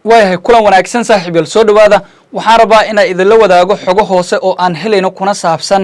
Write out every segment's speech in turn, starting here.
Waayahay, kulan wanaagsan, saaxiib yaal, soo dhowaada. Waxaan rabaa inaan idinla wadaago xogo hoose oo aan helayno, kuna saabsan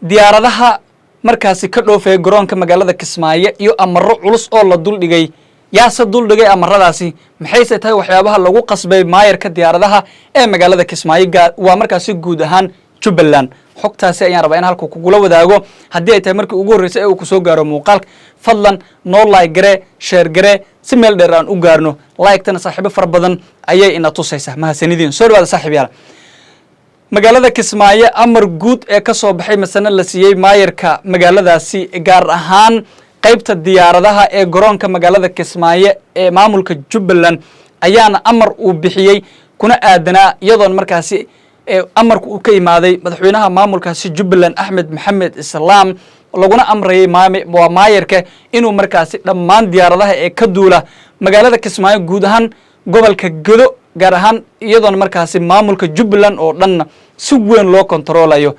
diyaaradaha markaasi ka dhoofaya garoonka magaalada Kismaayo iyo amaro culus oo la duldhigay. Yaase duldhigay amaradaasi? Maxayse tahay waxyaabaha lagu qasbay maayarka diyaaradaha ee magaalada Kismaayo, waa markaasi guud ahaan Jubbaland? Xogtaasi ayaan rabaa in halka kugula wadaago. Haddii ay tahay markii ugu horreysay ee uu kusoo gaaro muuqaalka, fadlan noo like garee, share garee, si meel dheer aan u gaarno. Like-tana saaxiibo fara badan ayay ina tusaysaa. Mahadsanidin, soo dhawaada, saaxiib yaal. Magaalada Kismaayo amar guud ee ka soo baxay, masane la siiyey maayarka magaaladaasi, gaar ahaan qaybta diyaaradaha ee garoonka magaalada Kismaayo ee maamulka Jubbaland, ayaana amar uu bixiyey kuna aadanaa, iyadoon markaasi amarku uu ka imaaday madaxweynaha maamulkaasi Jubbaland, Axmed Maxamed Islaam, laguna amrayay waa maayarka inuu markaasi dhammaan diyaaradaha ee ka duula magaalada Kismaayo, guud ahaan gobolka Gedo, gaar ahaan iyadoona markaasi maamulka Jubbaland oo dhanna si weyn loo kontaroolayo,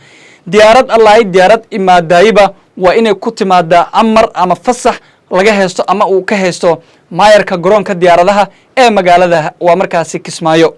diyaarad allahay diyaarad imaadaayiba waa inay ku timaadaa amar ama fasax laga haysto ama uu ka haysto maayarka garoonka diyaaradaha ee magaalada, waa markaasi Kismaayo.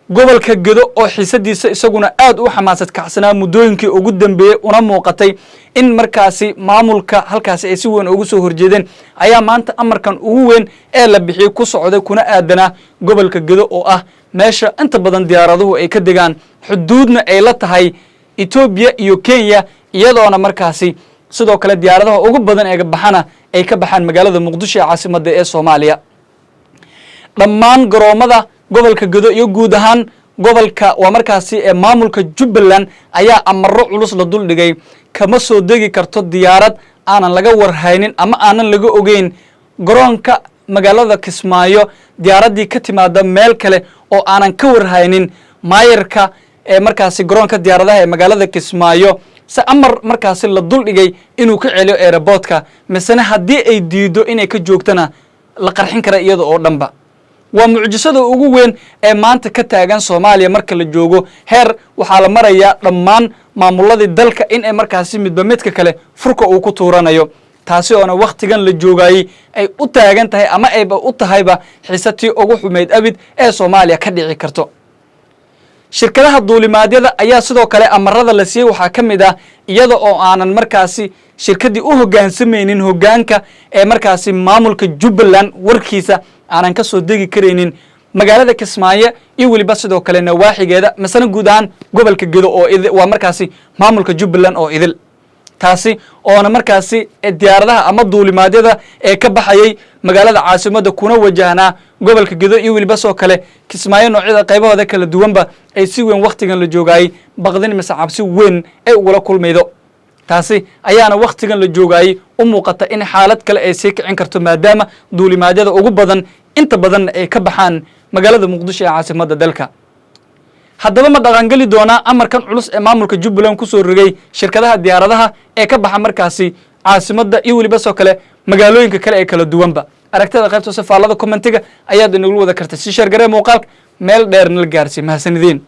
Gobolka Gedo oo xiisadiisa isaguna aad u xamaasad kacsanaa muddooyinkii ugu dambeeyey, una muuqatay in markaasi maamulka halkaasi ay si weyn ugu soo horjeedeen, ayaa maanta amarkan ugu weyn ee la bixiyey ku socday, kuna aadanaa gobolka Gedo oo ah meesha inta badan diyaaraduhu ay ka degaan, xuduudna ay la tahay Etoobiya iyo Kenya, iyadoona markaasi sidoo kale diyaaradaha ugu badan ee baxana ay ka baxaan magaalada Muqdisho ee caasimadda ee Soomaaliya. Dhammaan garoomada gobolka Gedo iyo guud ahaan gobolka, waa markaasi ee maamulka Jubbaland, ayaa amaro culus la duldhigay. Kama soo degi karto diyaarad aanan laga warhaynin ama aanan laga ogeyn garoonka magaalada Kismaayo. Diyaaraddii ka timaada meel kale oo aanan ka warhaynin maayarka ee markaasi garoonka diyaaradaha ee magaalada Kismaayo, se amar markaasi la duldhigay inuu ka celiyo airportka, misena haddii ay diido inay ka joogtana la qarxin kara iyada oo dhanba. Waa mucjisada ugu weyn ee maanta ka taagan Soomaaliya. Marka la joogo heer waxaa la marayaa dhammaan maamuladii dalka in ay markaasi midba midka kale furka uu ku tuuranayo, taasi oona wakhtigan la joogayey ay u taagan tahay ama ayba u tahayba xiisatii ugu xumayd abid ee Soomaaliya ka dhici karto. Shirkadaha duulimaadyada ayaa sidoo kale amarada la siiyey waxaa ka mid ah, iyada oo aanan markaasi shirkaddii u hoggaansamaynin hoggaanka ee markaasi maamulka Jubbaland warkiisa, aanan ka soo degi karaynin magaalada Kismaayo iyo weliba sidoo kale nawaaxigeeda, masena guud ahaan gobolka Gedo oo waa markaasi maamulka Jubbaland oo idil. Taasi oona markaasi diyaaradaha ama duulimaadyada ee ka baxayay magaalada caasimadda kuna wajahnaa gobolka Gedo iyo weliba soo kale Kismaayo noocyada qaybahooda kala duwanba ay si weyn wakhtigan la joogaayey baqdin mise cabsi weyn ay ugula kulmaydo. Taasi ayaana wakhtigan la joogaayey u muuqata in xaalad kale ay sii kicin karto, maadaama duulimaadyada ugu badan inta badanna ay ka baxaan magaalada Muqdisho ee caasimadda dalka. Haddaba ma dhaqangeli doonaa amarkan culus ee maamulka Jubbaland kusoo rogay shirkadaha diyaaradaha ee ka baxa markaasi caasimadda iyo weliba soo kale magaalooyinka kale ee kala duwanba? Aragtida qaybta safaalada commentiga ayaad inagula wada kartay. Si share garee muuqaalka, meel dheer nala gaarsiy. Mahadsanideen.